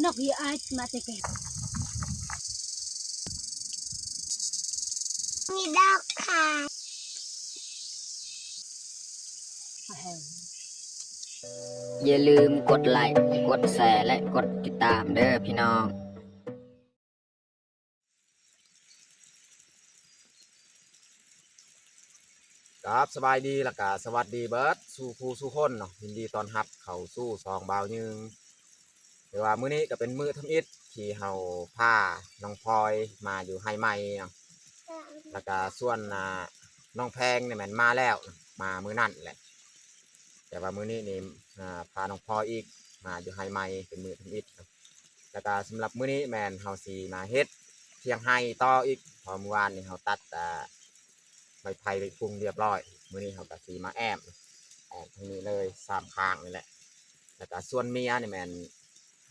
ນກ ເຢຍ ອາຍ ມາແຕ່ໄກ ມີດອກຂາ ຢ່າລືມກົດໄລ, ກົດແຊ ແລະ ກົດຕິດຕາມເດີ້ພີ່ນ້ອງ. ຄັບ ສະບາຍດີ ແລ້ວກະສະຫວັດດີເບິດສູ່ຜູ້ສູ່ຄົນເນາະ, ຍິນດີຕ້ອນຮັບເຂົ້າສູ່ຊ່ອງບ່າວຍືງ. ແຕ່ວ່າມື້ນີ້ກະເປັນມື້ທຳອິດທີ່ເຮົາພານ້ອງພອຍມາຢູ່ໄຮ່ໃໝ່ເນາະ, ແລ້ວກະສ່ວນ ອ່າ ນ້ອງແພງນີ້ແມ່ນມາແລ້ວ, ມາມື້ນັ້ນແຫຼະ. ແຕ່ວ່າມື້ນີ້ນີ້ ອ່າ ພານ້ອງພອຍອີກມາຢູ່ໄຮ່ໃໝ່ເປັນມື້ທຳອິດ. ແລ້ວກະສຳລັບມື້ນີ້ແມ່ນເຮົາຊິມາເຮັດຖຽງໄຮ່ຕໍ່ອີກ, ເພາະມື້ວານນີ້ເຮົາຕັດ ອ່າ ໄມ້ໄຜ່ໄວ້ພຸງລຽບຮ້ອຍ, ມື້ນີ້ເຮົາກະຊິມາແອ້ມ ແອ້ມທາງນີ້ເລີຍ ສາມຂ້າງນີ້ແຫຼະ. ແລ້ວກະສ່ວນເມຍນີ້ແມ່ນ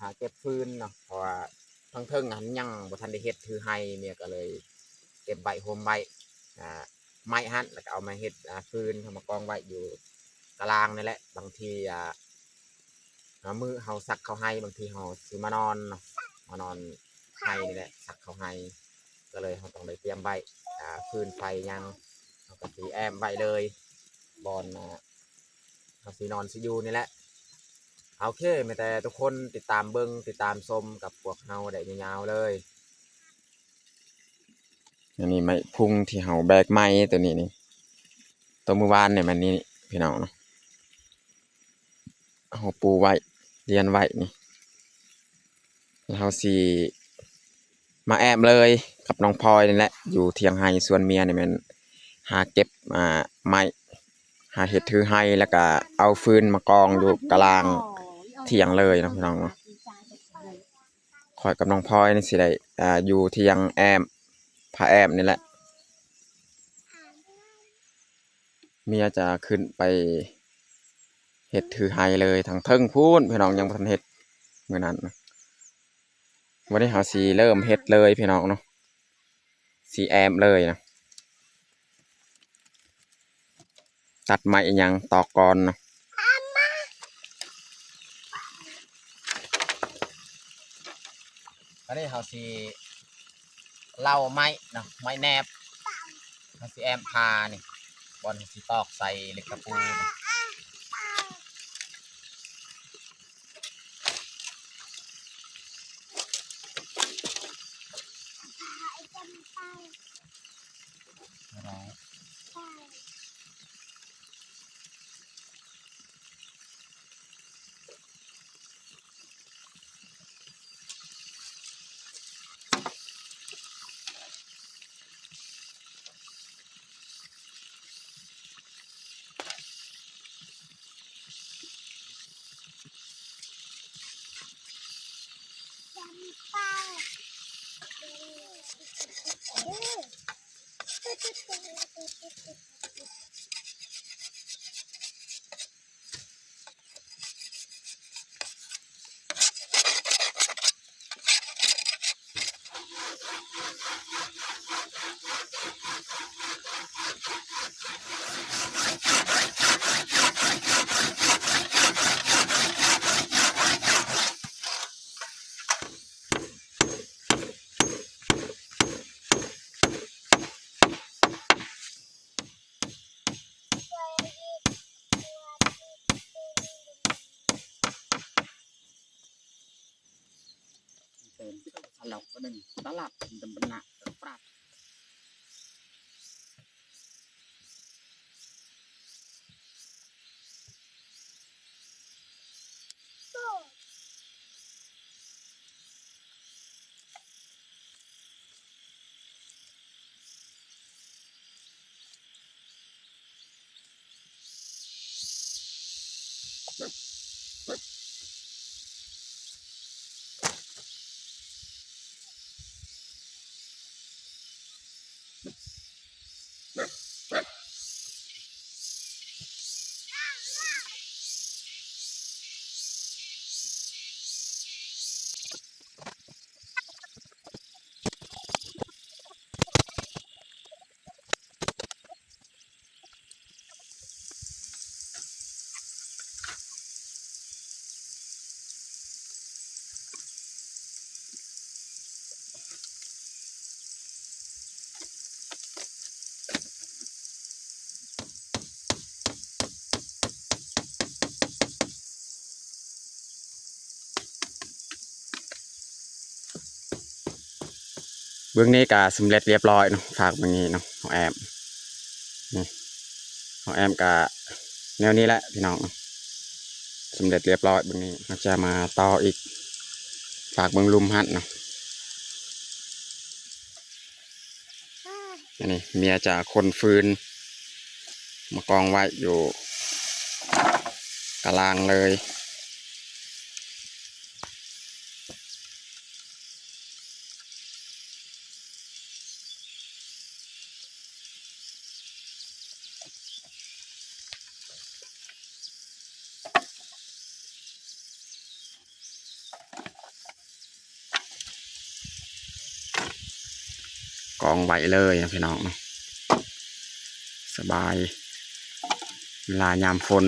ຫາເກັບຟືນເນາະ, ເພາະວ່າທາງເທິງຫັ້ນຍັງບໍ່ທັນໄດ້ເຮັດຖືໄຮ່, ເມຍກະເລີຍເກັບໄວ້ໂຮມໄວ້ ອ່າ ໄມ້ຫັ້ນ ແລ້ວກະເອົາມາເຮັດ ອ່າ ຟືນ ເອົາມາກອງໄວ້ຢູ່ຕາລາງນີ້ແຫຼະ. ບາງທີ ອ່າ ອ່າ ມື້ເຮົາສັກເຂົ້າໄຮ່ ບາງທີເຮົາຊິມານອນເນາະ, ມານອນໄຮ່ນີ້ແຫຼະ ສັກເຂົ້າໄຮ່, ກະເລີຍເຮົາຕ້ອງໄດ້ຕຽມໄວ້ ອ່າ ຟືນໄຟຫຍັງ ເຮົາກະຊິແອ້ມໄວ້ເລີຍ ບ່ອນ ອ່າ ເຮົາຊິນອນຊິຢູ່ນີ້ແຫຼະ. ໂອເຄ ມີແຕ່ທຸກຄົນຕິດຕາມເບິ່ງ ຕິດຕາມຊົມກັບພວກເຮົາໄດ້ຍາວໆເລີຍ. ອັນນີ້ໄມ້ພຸງທີ່ເຮົາແບກໃໝ່ໂຕນີ້ນີ້, ໂຕມື້ວານນີ້ແມ່ນນີ້ພີ່ນ້ອງເນາະ, ເຮົາປູໄວ້ ລຽນໄວ້ນີ້. ແລ້ວເຮົາຊິມາແອ້ມເລີຍກັບນ້ອງພອຍນີ້ແຫຼະ, ຢູ່ຖຽງໄຮ່ສວນເມຍນີ້ແມ່ນຫາເກັບ ອ່າ ໄມ້ ຫາເຮັດຖືໄຮ່ ແລ້ວກະເອົາຟືນມາກອງຢູ່ກະລາງຖຽງເລີຍເນາະ ພີ່ນ້ອງເນາະ. ຂ້ອຍກັບນ້ອງພອຍນີ້ຊິໄດ້ ອ່າ ຢູ່ຖຽງແອ້ມ ຜາແອ້ມນີ້ແຫຼະ. ເມຍຈະຂຶ້ນໄປເຮັດຖືໄຮ່ເລີຍທາງເທິງພຸ້ນ ພີ່ນ້ອງ, ຍັງບໍ່ທັນເຮັດມື້ນັ້ນນະ. ວັນນີ້ເຮົາຊິເລີ່ມເຮັດເລີຍ ພີ່ນ້ອງເນາະ, ຊິແອ້ມເລີຍນະ. ຕັດໄມ້ອີ່ຫຍັງຕອກກ່ອນເນາະ. ອັນນີ້ເຮົາຊິເລົາໄມ້ເນາະ, ໄມ້ແໜບ, ເຮົາຊິແອ້ມຜານີ້ ບ່ອນເຮົາຊິຕອກໃສ່ເຫຼັກຕະປູ. ເບື້ອງນີ້ກະສຳເລັດລຽບລ້ອຍເນາະ ຝາກເບື້ອງນີ້ເນາະ ເຮົາແອ້ມ ນີ້ ເຮົາແອ້ມກະແນວນີ້ແຫຼະພີ່ນ້ອງເນາະ ສຳເລັດລຽບລ້ອຍ. ເບື້ອງນີ້ເຮົາຈະມາຕໍ່ອີກ ຝາກເບື້ອງລຸ່ມຫັ້ນເນາະ. ອັນນີ້ເມຍຈະຂົນຟືນມາກອງໄວ້ຢູ່ກະລາງເລີຍ. ກອງໄວ້ເລີຍເນາະພີ່ນ້ອງເນາະ ສະບາຍ. ເວລາຍາມຝົນ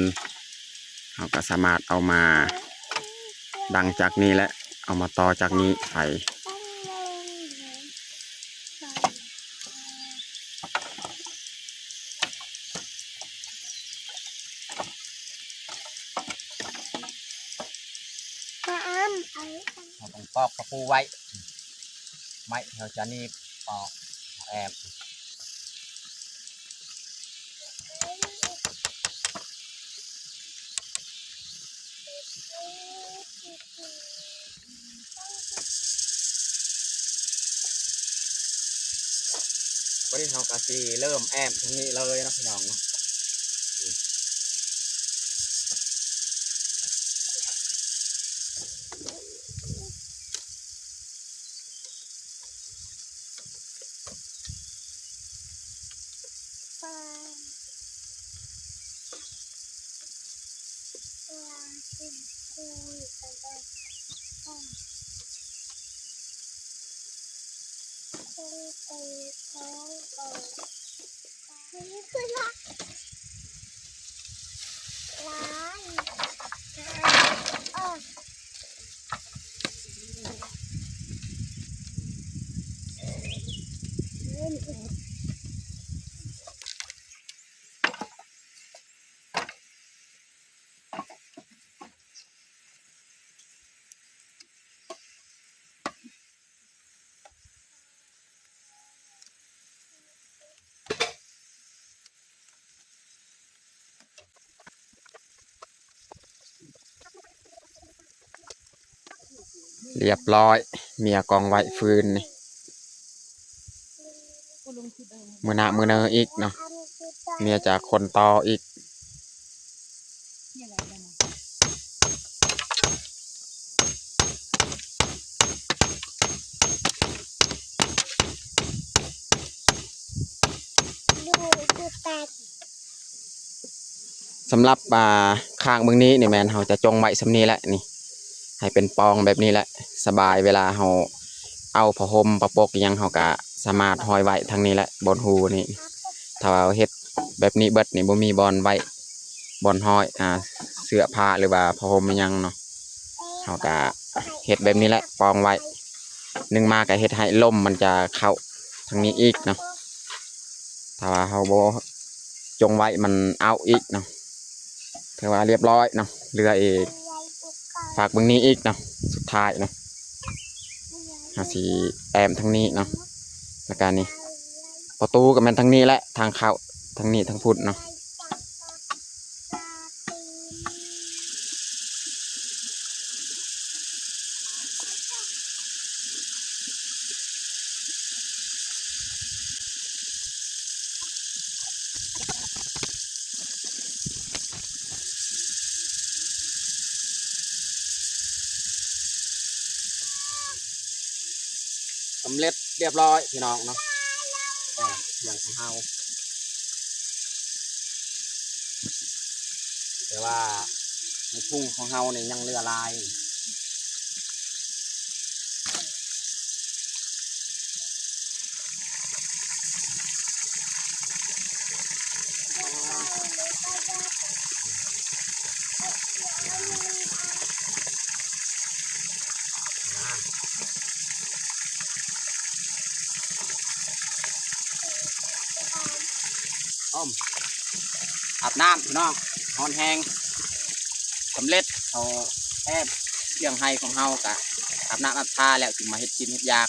ເຮົາກະສາມາດເອົາມາດັງຈາກນີ້ແຫຼະ ເອົາມາຕໍ່ຈາກນີ້ໄປ. ເຮົາຕ້ອງຕອກຕະປູໄວ້ ໄມ້ເຮົາຈະໜີບອອກ ແອບ ບັດນີ້ເຮົາກະຊິເລີ່ມແອບທາງນີ້ເລີຍເນາະພີ່ນ້ອງເນາະ. ລຽບລ້ອຍ ເມຍກອງໄວ້ຟືນນີ້ ມື້ໜ້າມື້ເນີອີກເນາະ ເມຍຈະຂົນຕໍ່ອີກ. ສຳລັບ ອ່າ ຂ້າງເບື້ອງນີ້ນີ້ແມ່ນເຮົາຈະຈົ່ງໄວ້ສ່ຳນີ້ແຫຼະນີ້ ໃຫ້ເປັນປ່ອງແບບນີ້ແຫຼະ ສະບາຍ ເວລາເຮົາເອົາຜ້າຫົ່ມ ຜ້າປົກອີ່ຫຍັງ ເຮົາກະສາມາດຫ້ອຍໄວ້ທາງນີ້ແຫຼະ ບ່ອນຮູນີ້. ຖ້າວ່າເຮັດແບບນີ້ເບິດນີ້ ບໍ່ມີບ່ອນໄວ້ ບ່ອນຫ້ອຍ ອ່າ ເສື້ອຜ້າ ຫຼືວ່າຜ້າຫົ່ມອີ່ຫຍັງເນາະ ເຮົາກະເຮັດແບບນີ້ແຫຼະ ປ່ອງໄວ້. ໜຶ່ງມາກະເຮັດໃຫ້ລົມມັນຈະເຂົ້າທາງນີ້ອີກເນາະ ຖ້າວ່າເຮົາບໍ່ຈົ່ງໄວ້ມັນເອົາອີກເນາະ. ຖືວ່າລຽບລ້ອຍເນາະ ເຫຼືອອີກ ຝາກເບິ່ງນີ້ອີກເນາະ ສຸດທ້າຍເນາະ ເຮົາຊິແອ້ມທາງນີ້ເນາະ ແລ້ວກະນີ້ ປະຕູກະແມ່ນທາງນີ້ແຫຼະ ທາງເຂົ້າທາງນີ້ທາງພຸ້ນເນາະ. ສຳເລັດລຽບລ້ອຍພີ່ນ້ອງເນາະ ອ່າ ເຄື່ອງຂອງເຮົາ ແຕ່ວ່າໃນທຸງຂອງເຮົານີ້ຍັງເຫຼືອຫຼາຍ. ອ້ອມ ອາບນ້ຳພີ່ນ້ອງ ຮ້ອນແຮງ. ສຳເລັດ ເຮົາແອບ ເຄື່ອງໄຮ່ຂອງເຮົາກະອາບນ້ຳອາບທ່າແລ້ວ ຈຶ່ງມາເຮັດກິນເຮັດຢາກ.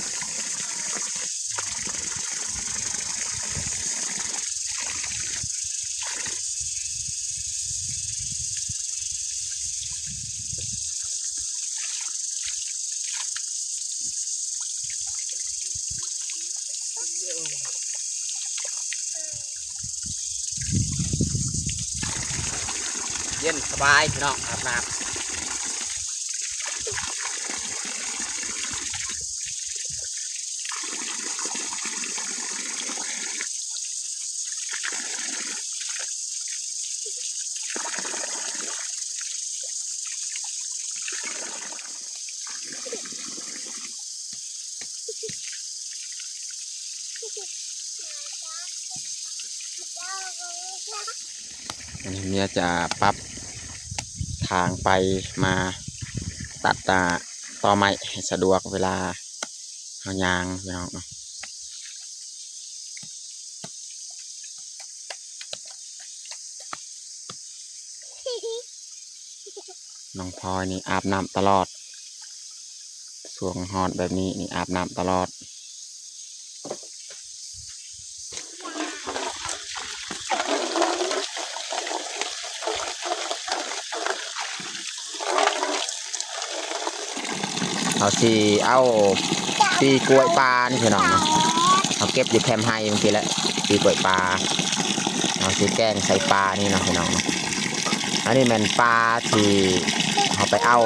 ເຢັນສະບາຍພີ່ນ້ອງ ອາບນ້ຳ. ອັນນີ້ເມຍຈະປັບທາງໄປມາຕັດ ອ່າ ຕໍໄມ້ໃຫ້ສະດວກເວລາເຮົາຍ່າງ ພີ່ນ້ອງເນາະ. ນ້ອງພອຍນີ້ອາບນ້ຳຕະຫຼອດ ຊ່ວງຮ້ອນແບບນີ້ນີ້ອາບນ້ຳຕະຫຼອດ. ເຮົາຊິເອົາປີກລ້ວຍປ່ານີ້ພີ່ນ້ອງເນາະ ເຮົາເກັບຢູ່ແຄມໄຮ່ມື້ກີ້ແຫຼະ ປີກລ້ວຍປ່າ ເຮົາຊິແກງໃສ່ປານີ້ເນາະພີ່ນ້ອງເນາະ. ອັນນີ້ແມ່ນປາທີ່ເຮົາໄປເອົາ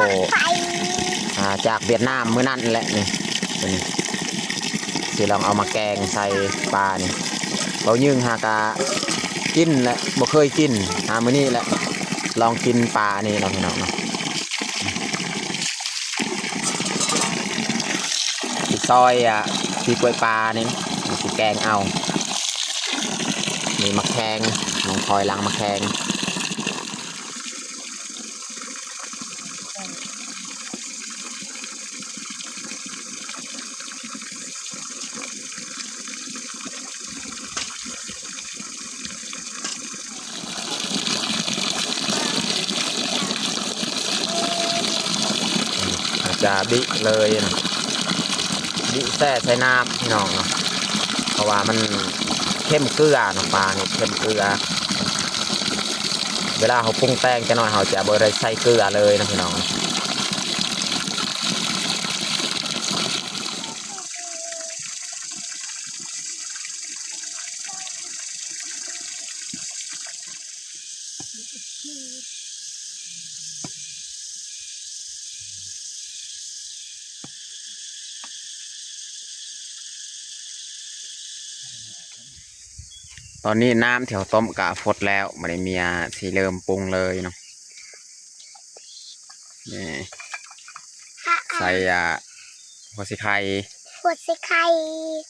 ອ່າ ຈາກຫວຽດນາມມື້ນັ້ນແຫຼະນີ້ ຕົວນີ້ ຊິລອງເອົາມາແກງໃສ່ປານີ້. ເບົາຍືງຫາກະກິນແຫຼະ ບໍ່ເຄີຍກິນ ຫາມື້ນີ້ແຫຼະ ລອງກິນປານີ້ເນາະ ພີ່ນ້ອງເນາະ. ຊິຊອຍ ອ່າ ປີກລ້ວຍປ່ານີ້ ຊິແກງເອົາ ມີໝາກແຄງ ນ້ອງພອຍລ້າງໝາກແຄງ. ອາດຈະບິເລີຍນະ ບິແຊ່ໃສ່ນ້ຳ ພີ່ນ້ອງເນາະ ເພາະວ່າມັນເຄັມເກືອເນາະ ປານີ້ເຄັມເກືອ. ເວລາເຮົາປຸງແຕ່ງຈັກໜ້ອຍ ເຮົາຈະບໍ່ໄດ້ໃສ່ເກືອເລີຍນະ ພີ່ນ້ອງ. ຕອນນີ້ນ້ຳທີ່ເຮົາຕົ້ມກະຟົດແລ້ວ ບັດນີ້ເມຍຊິເລີ່ມປຸງເລີຍເນາະ. ນີ້ ໃສ່ ອ່າ ຫົວສີໄຄ ຫົວສີໄຄ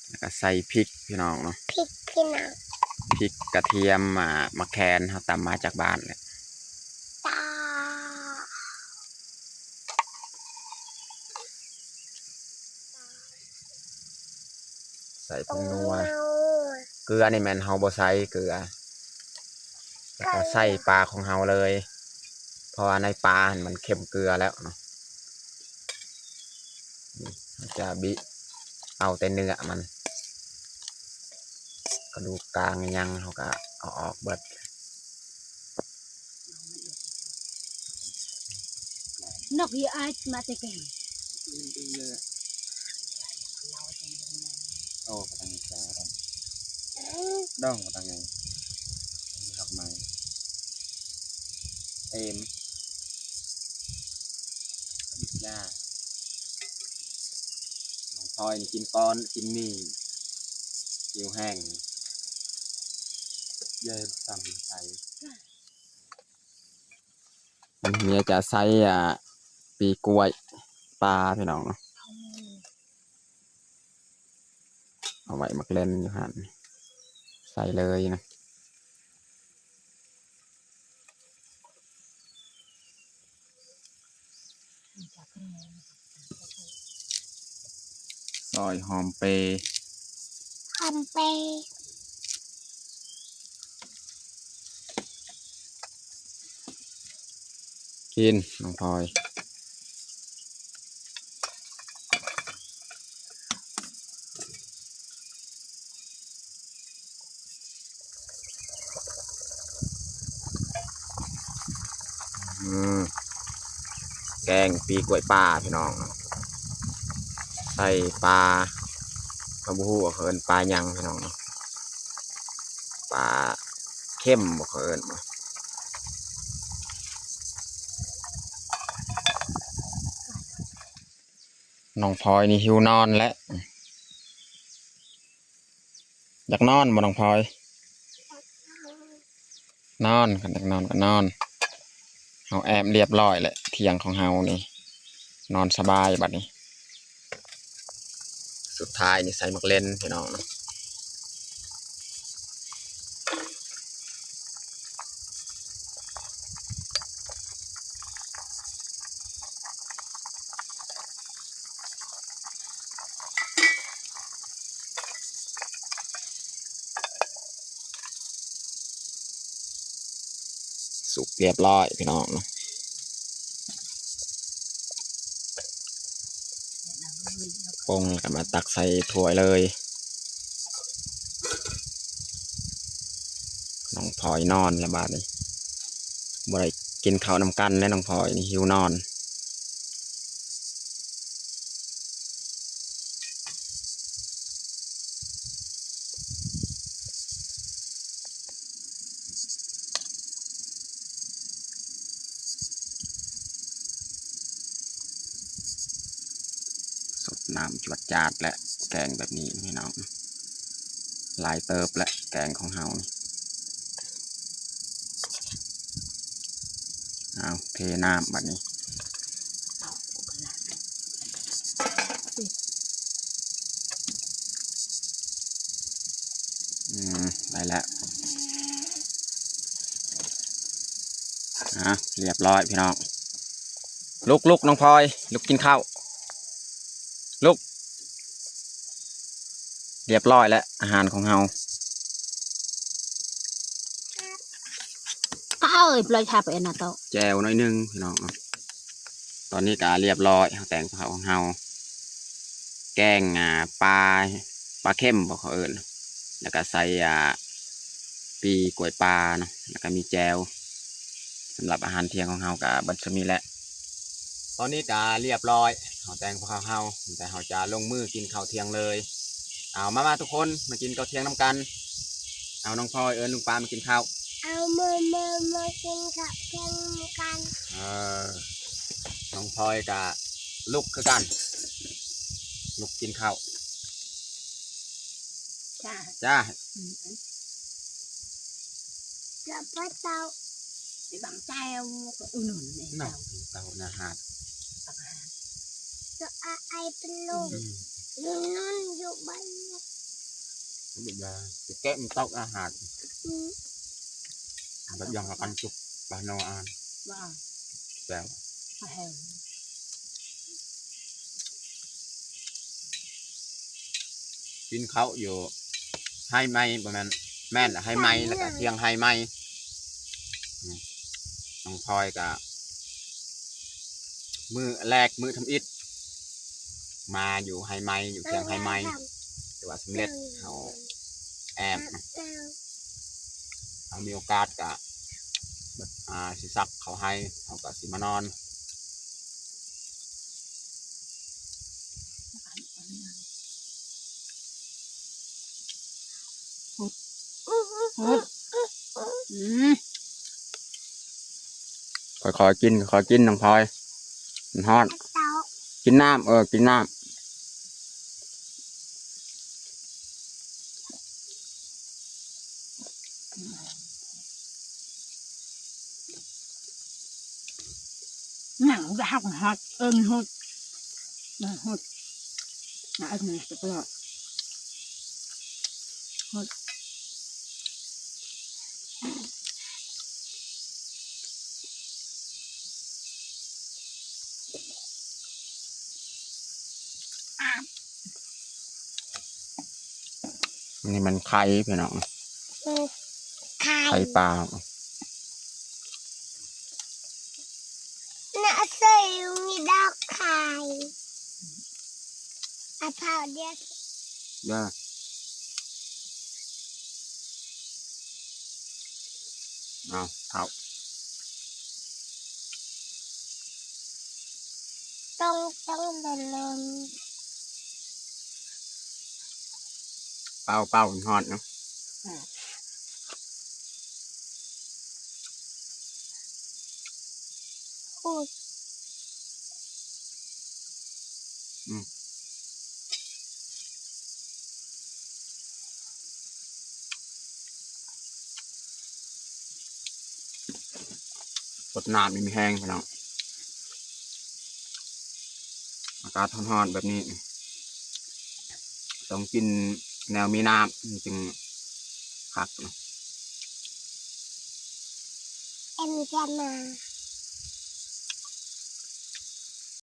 ແລ້ວກະໃສ່ພິກພີ່ນ້ອງເນາະ ພິກພີ່ນ້ອງ ພິກ ກະທຽມ ອ່າ ໝາກແຄນ ເຮົາຕຳມາຈາກບ້ານແຫຼະ ຕາ ໃສ່ຜົງນົວ ຜົງນົວ ເກືອນີ້ແມ່ນເຮົາບໍ່ໃສ່ເກືອ ແລ້ວກໍໃສ່ປາຂອງເຮົາເລີຍ ເພາະວ່າໃນປາຫັ້ນມັນເຄັມເກືອແລ້ວເນາະ. ເຮົາຈະບິເອົາແຕ່ເນື້ອມັນ ກະດູກກາງອີ່ຫຍັງເຮົາກະເອົາອອກເບິດ. ນົກຢູ່ອ້າຍມາແຕ່ແກງ ໂອ້ ກະຕັງໃຈ ດອງກະຕັງໃຈ ດອກໄມ້ ເອັມ ຢາ ນ້ອງພອຍນີ້ກິນກ່ອນ ກິນໝີ່ ຫິວແຮງ ເຢີ້ນຕຳໃສ່. ເມຍຈະໃສ່ ອ່າ ປີກລ້ວຍປ່າ ພີ່ນ້ອງເນາະ ເອົາໄວ້ໝາກແລ່ນຢູ່ຫັ້ນ ໃສ່ເລີຍນະ. ຊອຍຫອມເປ ຫອມເປ ຫອມເປ. ກິນ ນ້ອງພອຍ. ອືມ ແກງປີກລ້ວຍປາພີ່ນ້ອງ ໃສ່ປາ ເຮົາບໍ່ຮູ້ວ່າເຂົາເອີ້ນປາຫຍັງພີ່ນ້ອງເນາະ ປາເຄັມບໍ່ ເຂົາເອີ້ນ. ນ້ອງພອຍນີ້ຫິວນອນແລ້ວ ຢາກນອນບໍ່ນ້ອງພອຍ? ນອນ ຄັນຢາກນອນກໍນອນ. ເຮົາແອ້ມລຽບຮ້ອຍແລ້ວ ທ່ຽງຂອງເຮົານີ້ ນອນສະບາຍບັດນີ້. ສຸດທ້າຍນີ້ໃສ່ໝາກເລັ່ນພີ່ນ້ອງ. ສຸກລຽບຮ້ອຍພີ່ນ້ອງ. ປົງແລ້ວກໍມາຕັກໃສ່ຖ້ວຍເລີຍ. ນ້ອງພອຍນອນແລ້ວບາດນີ້ ບໍ່ໄດ້ກິນເຂົ້ານຳກັນແລ້ວ ນ້ອງພອຍນີ້ຫິວນອນ. ສົດນ້ຳຈວດຈາດແຫຼະ ແກງແບບນີ້ພີ່ນ້ອງ ຫຼາຍເຕີບແຫຼະແກງຂອງເຮົາ. ເອົາ ເທນ້ຳບັດນີ້. ອືມ ໄດ້ແລ້ວ. ອ່າ ລຽບຮ້ອຍພີ່ນ້ອງ. ລຸກ ລຸກ ນ້ອງພອຍ ລຸກກິນເຂົ້າ ລຸກ. ລຽບຮ້ອຍແລ້ວ ອາຫານຂອງເຮົາ. ເອີຍ ປລ່ອຍທາໄປອັນນະໂຕ ແຈ່ວໜ້ອຍໜຶ່ງພີ່ນ້ອງ. ຕອນນີ້ກໍລຽບຮ້ອຍ ເຮົາແຕ່ງເຂົ້າຂອງເຮົາ ແກງ ອ່າ ປາ ປາເຄັມບໍ່ເຂົາເອີ້ນ ແລ້ວກໍໃສ່ ອ່າ ປີກລ້ວຍປາເນາະ ແລ້ວກໍມີແຈ່ວ. ສຳລັບອາຫານທ່ຽງຂອງເຮົາກໍເບິດສ່ຳນີ້ແຫຼະ. ຕອນນີ້ກໍລຽບຮ້ອຍ ເຮົາແຕ່ງເຂົ້າເຮົາ ແຕ່ເຮົາຈະລົງມືກິນເຂົ້າທ່ຽງເລີຍ. ເອົາ ມາ ມາທຸກຄົນ ມາກິນເຂົ້າທ່ຽງນຳກັນ. ເອົາ ນ້ອງພອຍ ເອີ້ນລຸງປາມາກິນເຂົ້າ. ເອົາ ມາ ມາ ມາກິນເຂົ້າທ່ຽງນຳກັນ. ເອີ ນ້ອງພອຍກະລຸກຄືກັນ ລຸກກິນເຂົ້າ. ຈ້າ ຈ້າ. ອືມ ຈະປະເຕົ້າ ໄປບັງແຈວ ກໍອຸໜູນເນາະ ເຕົ້ານາຫາດ ຈະອາໄອເປັນລົມ. ອືມ ນອນຢູ່ບ້ານ ແກະມັນຕົກອາຫາດ. ອືມ ແບບຢ່າງລະກັນຈຸກ ປາໂນອານ ວ່າ ແຊວ ປາແຮງ. ກິນເຂົ້າຢູ່ໄຮ່ໄມ້ ບໍ່ແມ່ນ ແມ່ນລະໄຮ່ໄມ້ ແລ້ວກະທ່ຽງໄຮ່ໄມ້. ອືມ ນ້ອງພອຍກະມື້ແລກ ມື້ທຳອິດ ມາຢູ່ໄຮ່ໄມ້ ຢູ່ທ່ຽງໄຮ່ໄມ້ ຖືວ່າສຳເລັດ. ເຮົາແອບ ເຮົາມີໂອກາດກະ ອ່າ ຊິສັກເຂົ້າໄຮ່ ເຮົາກະຊິມານອນ. ອືມ ຄ່ອຍໆກິນ ຄ່ອຍໆກິນ ນ້ອງພອຍ ມັນຮ້ອນ. ກິນນ້ຳ ເອີ ກິນນ້ຳ. ໜັງຈະຫັກຫັກ ເອີ້ນຫົດ ຫົດ ອັນນີ້ຈະປະຫຼອດ ຫົດ. ນີ້ມັນໄຂ່ພີ່ນ້ອງ ເອີ ໄຂ່ ໄຂ່ປາ. ເດີ ເດີ ເອົາ ເຂົ້າ ຕ້ອງ ຕ້ອງເດີນລົງ ເປົ່າ ເປົ່າ ມັນຮ້ອນເນາະ ອືມ ໂອ້ຍ ອືມ ສົດນ້ຳນີ້ມີແຮງພີ່ນ້ອງ ອາກາດຮ້ອນໆແບບນີ້ ຕ້ອງກິນແນວມີນ້ຳ ມັນຈຶ່ງຄັກເນາະ ເອັມຈະມາ